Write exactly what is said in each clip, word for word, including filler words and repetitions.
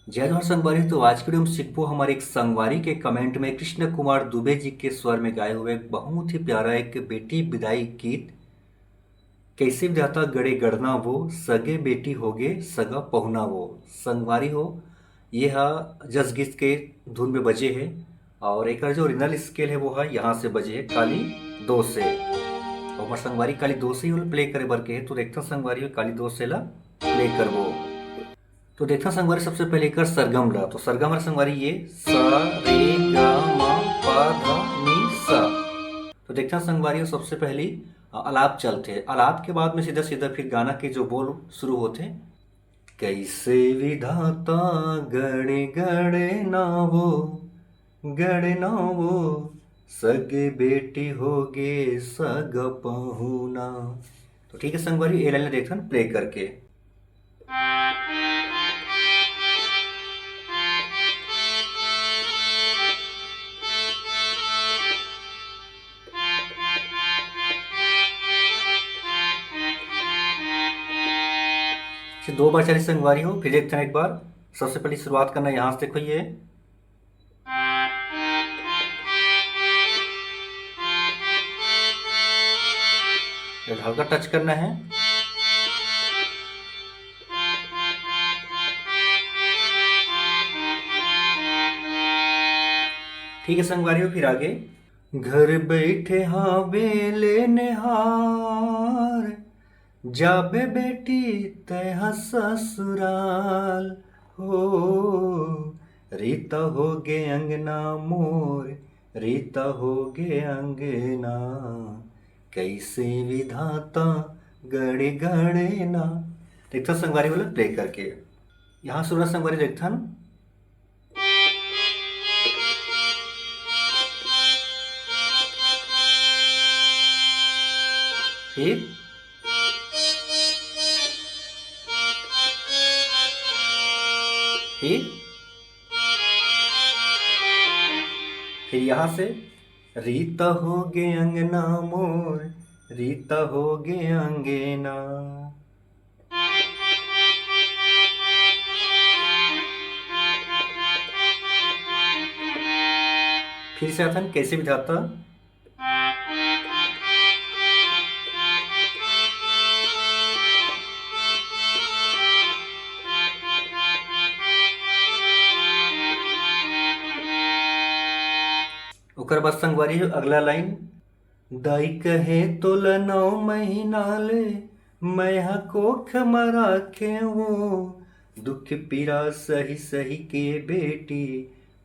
जय जोहार संगवारी। तो आज के वीडियो में सीखबो हमारे एक संगवारी के कमेंट में कृष्ण कुमार दुबे जी के स्वर में गाए हुए एक बहुत ही प्यारा एक बेटी विदाई गीत। कैसे विधाता गड़े गड़ना वो, सगे बेटी होगे सगा पहुना वो। संगवारी हो, ये हा जस गीत के धुन में बजे है और एकर जो ओरिजिनल स्केल है वो है यहाँ से बजे है काली दो से। और हमार संगवारी काली दो से ही प्ले करे बर के है, तो देखता संगवारी हो काली दो से ला प्ले करबो। तो देखता संगवारी सबसे पहले एकर सरगम ला। तो सरगम ला संगवारी ये सा रे गा मा पा धा नी सा। तो देखता संगवारी हो सबसे पहली अ, अलाप चलथे। अलाप के बाद में सीधा सीधा फिर गाना के जो बोल शुरू होथे, कैसे विधाता गड़े गड़े नावो, गड़े नावो, सगे बेटी होगे सग पहुना। तो ठीक है संगवारी, ये लाइन देखथन प्ले करके। फिर दो बार चली संगवारी हो, फिर देखते हैं एक बार। सबसे पहले शुरुआत करना यहाँ से, देखो ये हल्का टच करना है। ठीक है संगवारी हो, फिर आगे। घर बैठे हावे लेने हार, जाबे बेटी तैहा ससुराल हो। रीता होगे अंगना मोर, रीता होगे अंगना, कैसे विधाता गड़े गड़े ना। देखता संगवारी वाला प्ले करके। यहाँ सुरत संगवारी देखथन। फिर फिर फिर यहाँ से रीता होगे अंगना मोर, रीता होगे अंगना। फिर से आथन कैसे विधाता। ओकर बाद संगवारी हो अगला लाइन, दाई कहे तोला नौ महीना ले मैं हा कोख म राखे वो, दुख पीरा सही सही के बेटी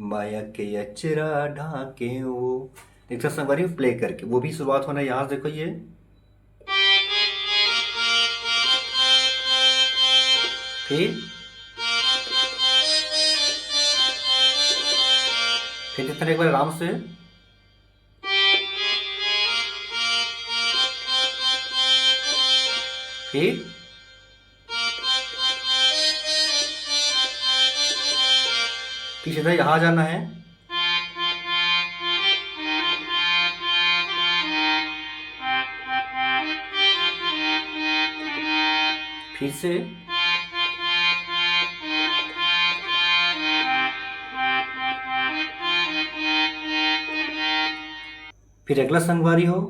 माया के अचरा ढाके वो। एक साथ संगवारी प्ले करके, वो भी शुरुआत होना यहाँ से, देखो ये फिर फिर देखते हैं एक बार आराम से। फिर फिर सीधा यहाँ जाना है। फिर से फिर अगला संगवारी हो,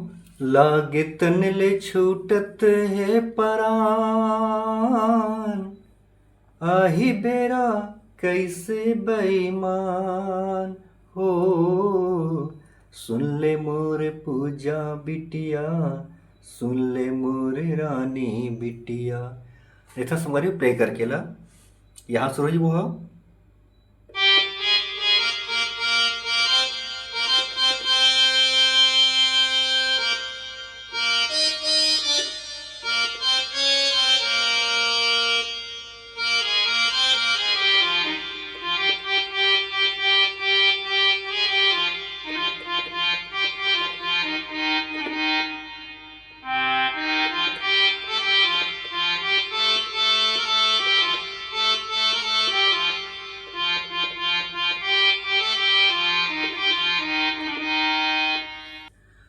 लागे तन ले छूटत हे परान, आही बेरा कैसे बेईमान हो। सुन ले मोर पूजा बिटिया, सुन ले मोर रानी बिटिया। देखा संगवारी, प्ले करके ला, यहाँ सुरू ही वो हो।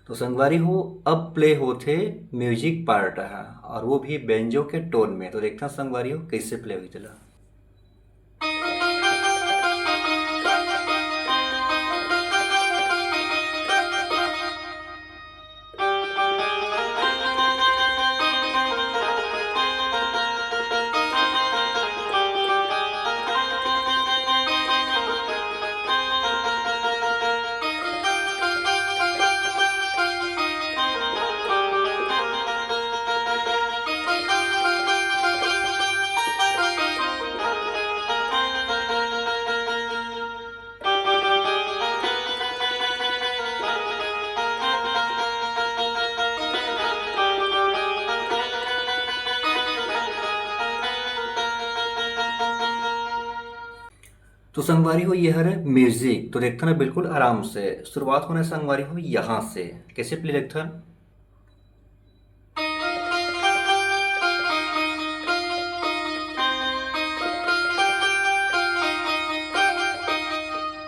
तो संगवारी हो, अब प्ले होथे म्यूजिक पार्ट ह, और वो भी बेंजो के टोन में। तो देखथन संगवारी हो, कैसे प्ले होही तेला। तो संगवारी हो, ये हरे म्यूजिक। तो देखथन ना, बिल्कुल आराम से शुरुआत होना है संगवारी हो यहाँ से। कैसे प्ले देखथन?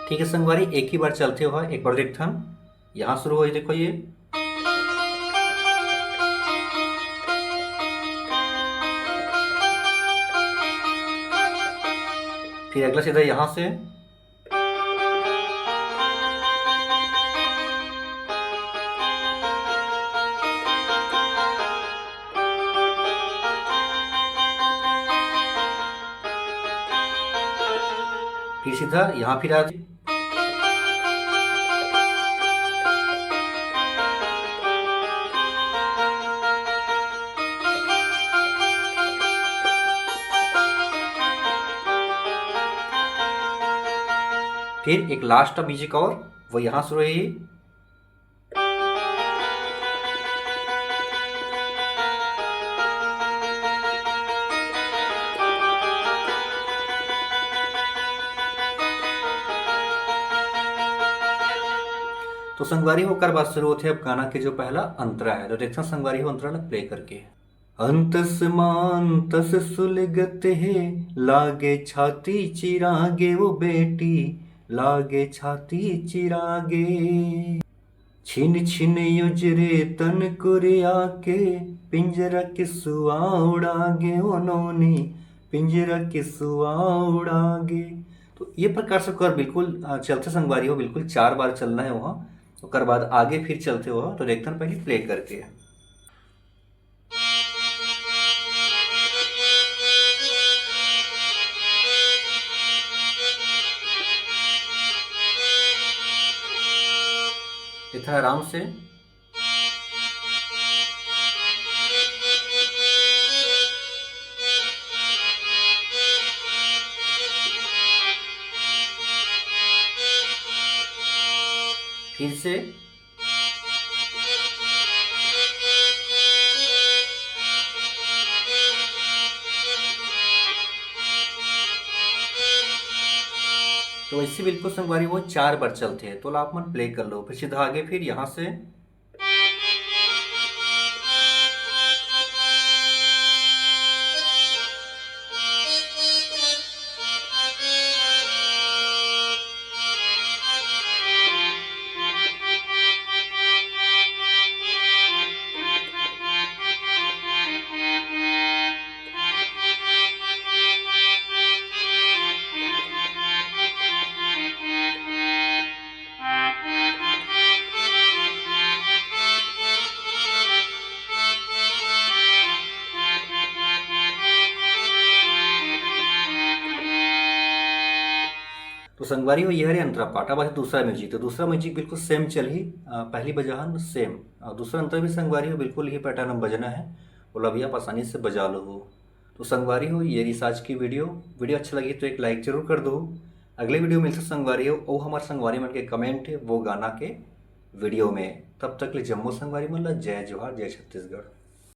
ठीक है संगवारी, एक ही बार चलते हुआ एक बार देखथन। यहाँ शुरू हो, ये देखो ये। फिर अगला सीधा यहाँ से। फिर सीधा यहाँ फिर आ। फिर एक लास्ट म्यूजिक और, वो यहाँ शुरू है। तो संगवारी हो, ओकर बाद शुरू होथे अब गाना के जो पहला अंतरा है। तो देखथन संगवारी हो, अंतरा ला प्ले करके। अंतस मा अंतस सुलगत हे, लागे छाती चिरागे वो बेटी, लागे छाती चिरागे। छिन छिन उजरे तन कुरिया के, पिंजरा के सुआ उड़ागे ओ नोनी, पिंजरा के सुआ उड़ागे। तो ये प्रकार से ओकर बिल्कुल, अ, चलथे संगवारी हो, बिल्कुल चार बार चलना है वहाँ। ओकर बाद आगे फिर चलथे वहाँ, तो देखथन पहले प्ले करके। इतना आराम से। फिर से। तो ऐसे बिल्कुल संगवारी वो चार बार चलथे, तो ला आप मन प्ले कर लो। फिर सीधा आगे, फिर यहाँ से। तो संगवारी हो, ये हरे अंतरा पाठ। अब आथे दूसरा म्यूजिक। तो दूसरा म्यूजिक बिल्कुल सेम चलही, अ, पहली बजाहन सेम। अ, दूसरा अंतरा भी संगवारी हो, बिल्कुल ये पैटर्न में बजना है, ओला भी आप आसानी से बजा लो हो। तो संगवारी हो, ये रहिस आज की वीडियो। वीडियो अच्छा लगी तो एक लाइक जरूर कर दो। अगले वीडियो में मिलते संगवारी हो, अउ हमारे संगवारी मन के कमेंट है वो गाना के वीडियो में। तब तक ले जम्मो संगवारी मन ला जय जोहार, जय छत्तीसगढ़।